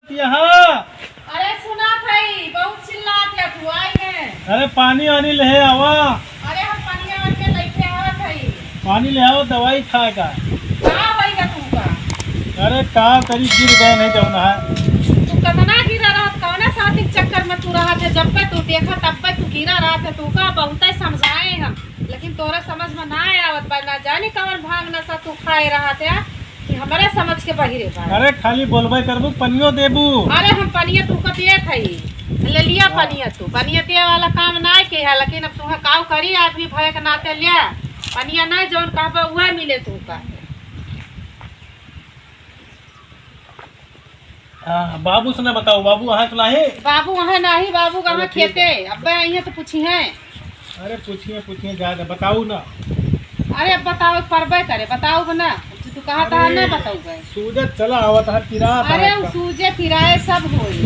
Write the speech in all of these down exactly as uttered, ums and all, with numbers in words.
यहाँ। अरे सुना भाई, बहुत चिल्लात है तू, आई है। अरे पानी वानी ले आवा। अरे हम पनिया वानिया लेके आवत हई। पानी ले आवा, दवाई खाए का। का होई बा तू का? अरे का करी, गिर गए नहीं जौन है। तू कतना गिरा रहत, कौना शादी के चक्कर में तू रहत है? जब पे तू देखा तब पे तू गिरा रहत है। तू का बहुते समझाए हम, लेकिन तोरा समझ में ना आवत बा। ना जानी कवन भांग नशा तू खाए रहत है कि हमरे समझ के बहिरे बा। अरे खाली बोलबे करबू, पनियो देबू। अरे हम पनिया तू का देत हई, ले लिया हाँ। पनिया तू, पनिया दे वाला काम ना के है, लेकिन अब तुहे काव करी, आदमी भय के नाते लिया पनिया ना, जौन कहबे उहे मिले तू का। हाँ, बाबू से ना बताओ, बाबू अहाँ के लाहे? बाबू अहाँ नाही, बाबू कहाँ अरे ठीक है। खेते, अब्बे अइहे तो पूछी हैं। अरे पूछिए, पूछिए, ज्यादा बताऊ ना। अरे अब बताओ, परबे करे, बताओ ना। तू कहा था अरे, ना बताऊ बे। सूजत चला आवत है, पिरात अरे है उ का। सूजे पिराए सब होई।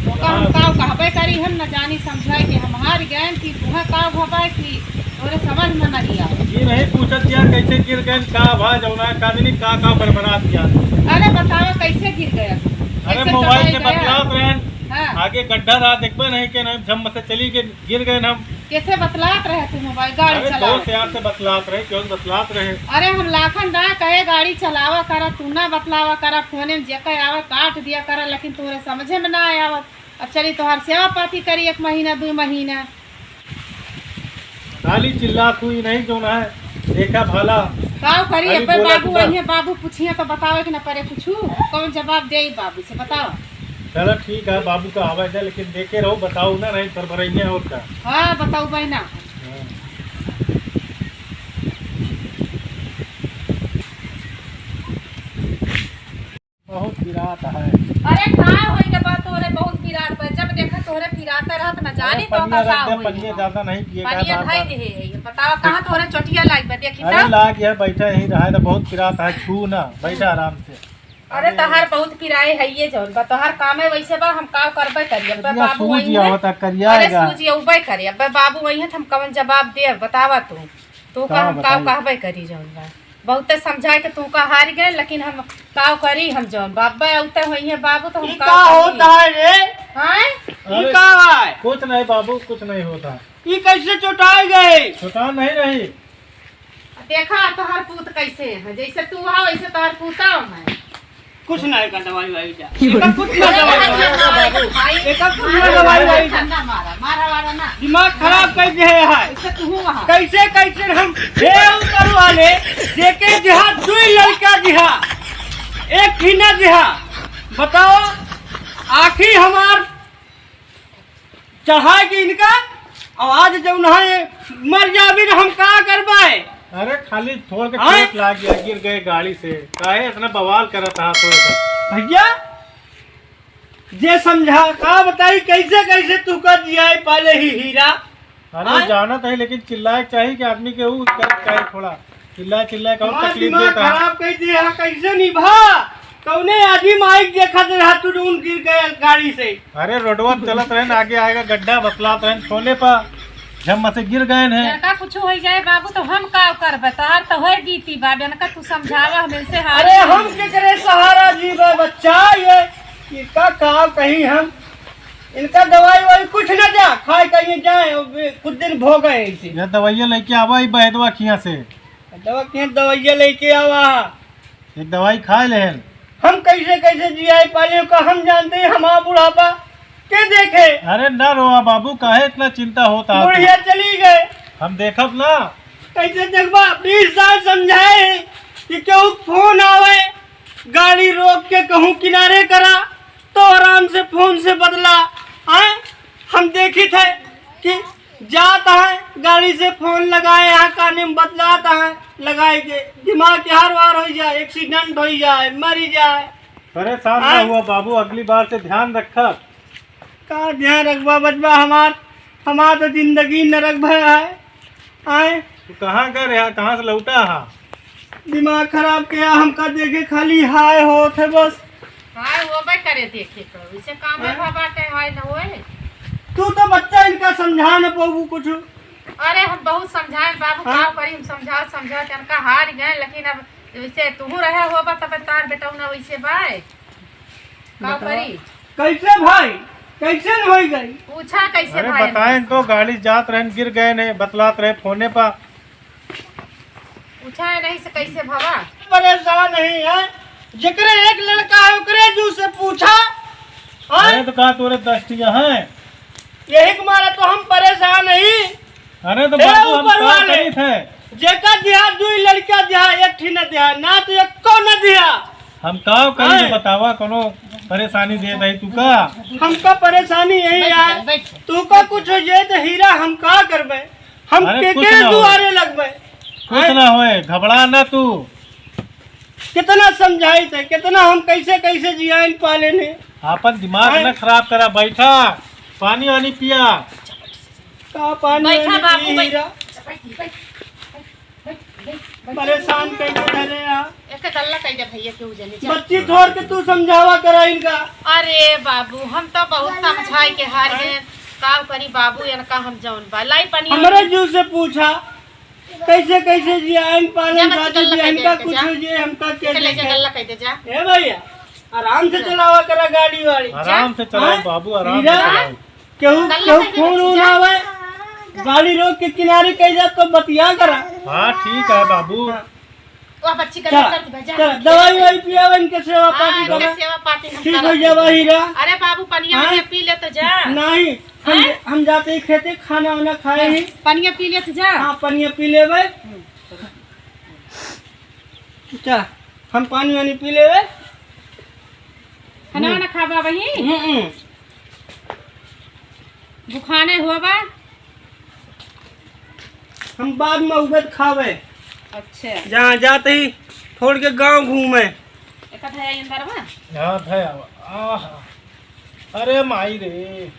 ओका हम हाँ। काव कहबे करी, हम न जानी समझाए कि हम हार गए कि तुहे काव भबाए कि तोरे समझ में नहीं आवे। ये नहीं पूछत यार कैसे गिर गए, का भा जौना का दिन का का बरबरात यार। अरे बताओ कैसे गिर गया? अरे कैसे मोबाइल चढ़ाई से गया? बतलात रहन, हाँ। आगे गड्ढा रहा देखबे नहीं के नहीं, झम से चली गए। गिर गए हम। कैसे बतलात रहे तू मोबाइल गाड़ी अरे चलावत? दोस्त यार से बतलात रहे, क्यों बतलात रहे? अरे हम लाखन दा कहे गाड़ी चलावा करा, तू ना बतलावा करा, फोने में जेकर आवे काट दिया करा, लेकिन तोरे समझे में ना आवत। अब चली तोहार सेवा पाती करी एक महीना, दो महीना। खाली चिल्लात हुई नहीं जौन है, देखा भाला। काव करी, खाली अबे बोलत बाबू बा। अइहे, बाबू पूछिए तो बतावे कि ना परे कुछ, कौन जवाब दे बाबू से बताओ। चलो ठीक है, बाबू का आवे दे, लेकिन देखे रहो, बताओ ना, नहीं बरबरइया और का। हाँ, बताओ भाई ना। हाँ। बहुत पिरात है। अरे का होई के बात तोरे बहुत पिरात बा, जब देखा तोरे पिराते रहत ना जानी अरे तो पनिया का रख का दे, होई पनिया बा। ज्यादा नहीं पिए का पनिया बार धई बार। दे है, ये बताओ कहाँ तोरे चोटिया लाग बा, देखी अरे तो। लाग है, बैठा यहीं रहा है तो बहुत पिरात है, छू ना, बैठा आराम से। अरे तहार बहुत पिराए है ये जौन बा, तोहार कामे वैसे बा, हम का करबे करी। अब करिया बाबू सूझ वही है। आवता, करिया अरे आएगा। सूझ उबे करे, अब बाबू वही है, हम कवन जवाब दे, बतावा तू। तू का का हम का बताई? कहबे करी जौन बा, बहुते समझाए के तू का हार गए, लेकिन हम का करी, हम जौन बा, अब्बे उते वही है बाबू, तो हम ई का का करी? होता है रे? हाँ? ई अरे, का है? कुछ नहीं बाबू, कुछ नहीं होता। ई कैसे चोटाए गए? चोटा नहीं रही। देखा तोहर पूत कैसे है, जैसे तू हो वैसे तोहर पूता है। कुछ ना एका दवाई वाई जा। एका कुछ ना दवाई वाई जा। एका कुछ ना दवाई वाई जा। ठंडा मारा, मारा वारा ना। दिमाग खराब कर दे है। ऐसे तू हूँ वहाँ। कैसे, कैसे हम हे ऊपर वाले, जेके दिहा, दुई लड़का दिहा, एक ही ना दिहा। बताओ, आखिर हमार चढ़ाए के इनका, और आज जौन है मर जाबी तो हम का करबे? अरे खाली थोड़ के आय? चोट लाग गया, गिर गए गाड़ी से, काहे इतना बवाल करत हा तो ऐसा? भैया, जे समझा का बताई, कैसे कैसे तू कर दिया है पाले ही हीरा? अरे आय? जानत है, लेकिन चिल्लाए के चाहिए कि आदमी के ऊ करे के चाहिए थोड़ा। चिल्लाए, चिल्लाए के और हमार तकलीफ दिमाग देता है। खराब कर दिया है, कैसे निभा? कौने आदमी माइक देखत रहा तू जौन गिर गया गाड़ी से? अरे रोडवा पे चलत रहे ना, आगे आएगा गड्ढा बतलात रहे, फोने पर झम्मा से गिर गए हैं। लड़का कुछ हो जाए बाबू तो हम का करबे? तोहार तो होए बीती बा, इनका तू समझावा, हम इनसे हार अरे गए। हम केकरे सहारा जीबे बच्चा, ये, ये का का कही हम? इनका दवाई ववाई कुछ ना जा, खाए कहीं जाए, अब कुछ दिन भोगे ऐसे। ये दवाइयाँ लेके आवा ही बहदवा खिया से। दवा के दवाइयाँ लेके आवा। एक दवाई खाए लेहन। हम कैसे कैसे जियाए पाले का हम जानते हैं, हमारा बुढ़ापा के देखे। अरे ना रोआ बाबू, काहे इतना चिंता होता है? बुढ़िया चली गए। हम देखब ना। कैसे देखबा? बीस साल समझाए हैं कि केहू फोन आवे, गाड़ी रोक के कहूँ किनारे करा, तो आराम से फोन से बदला। आए, हम देखी थे कि जात है, गाड़ी से फोन लगाए, यहाँ काने में बतलात है, लगाए के दिमाग के हर वार हो जाए, एक्सीडेंट हो जाए, मरी जाए। परेशान ना आय? हुआ बाबू, अगली बार से ध्यान रखब। का ध्यान रखबा बचबा हमार, हमार तो जिंदगी नरक भया है। आए? तू कहाँ का रहा, कहाँ से लौटा हा? दिमाग खराब किया हमका, देखे खाली हाय होत है बस। हाय होबे करे, देखे तो इसे काम है हाँ? भा बाटे, हाय न होए। तू तो बच्चा इनका समझा न पाबू कुछ। अरे हम बहुत समझाए बाबू, हाँ? का करी, हम समझा समझा के इनका हार गए, लेकिन अब जैसे तू रहे होबा तब तार बेटा ना वैसे बाय। का बतावा। करी? कैसे भाई? कैसे न होई गई? पूछा कैसे अरे भाई? बताएं तो, गाड़ी जात रहन, गिर गए ने, बतलात रहे फोने पर। पूछा है नहीं से कैसे भवा? परेशान नहीं है, जेकरे एक लड़का है ओकरे जू से पूछा। हाँ? अरे तो का तोरे दस ठिया है? यही के मारे तो हम परेशान नहीं। अरे तो हे बाबू हम ऊपर का वाले, करी थे? जेका दिहा दुई लड़का दिहा, एक ठी न दिहा, ना तो एको न दिहा। हम का करी हाँ। तो बतावा, कोनो परेशानी दे दही तू का? हमका परेशानी यही बैठ है, जा, बैठ जा। तू का कुछ हो जाए तो हीरा हम का करबे? हम अरे के कुछ के ना होए। दुआरे लगबे? कुछ हैं? ना होए, घबरा ना तू। कितना समझाई थे, कितना हम कैसे कैसे जियाइन पाले ने। आपन दिमाग हैं? ना खराब करा, बैठा, पानी वानी पिया। का पानी बैठा वानी बाबू, पी बैठ। हीरा? बैठ, बैठ, बैठ, बैठ, बैठ। परेशान कैसे करे यार? एक गल्ला कह दे भैया, केहू जने जा। बच्ची छोड़ के तू समझावा करा इनका। अरे बाबू, हम तो बहुत समझाई के हार गए। का करी बाबू, इनका हम जौन बा। लाई पानी हमरे वानी। जू से पूछा, कैसे कैसे जियाइन पालन जा बच्ची शादी गल्ला कह दे, इनका इनके कुछ जा। हो जाए, हमका के इनके ले जा देखे? गल्ला कह दे जा। ए भैया, आराम से चलावा करा गाड़ी वाड़ी। आराम से चलाओ हाँ? बाबू, आराम से हीरा, चलाओ। केहू, गल्ला केहू कह दे फोन बच्ची उन जा। आवे, गाड़ी रोक के किनारे कह जा तो बतिया करा। हाँ, ठीक है बाबू। हाँ। वो बच्ची का चला, लेकर तू भेजा, चला, हम दवाई खेलते ववाई हैं। पियावा, इनके सेवा हाँ, पाती इनके करा। सेवा पाती हम ठीक हो करत जावा हैं। हीरा। अरे बाबू, पनिया हाँ? वनिया पी ले तो जा। नहीं, हम, हाँ? हम जाते ही खेते, खाना वाना खाए हाँ, ही। पनिया पी ले तो जा। हाँ, पनिया पी लेबे। चला, हम पानी वानी पी लेबे। खाना हम्म। वाना खाबा वही? हम्म, हम्म। भुखाने होबा? हम बाद में उगत खावे। अच्छा। जहाँ जाते ही थोड़ के गाँव घूमे। एक है अंदर में? हाँ, है। आह। अरे माई रे।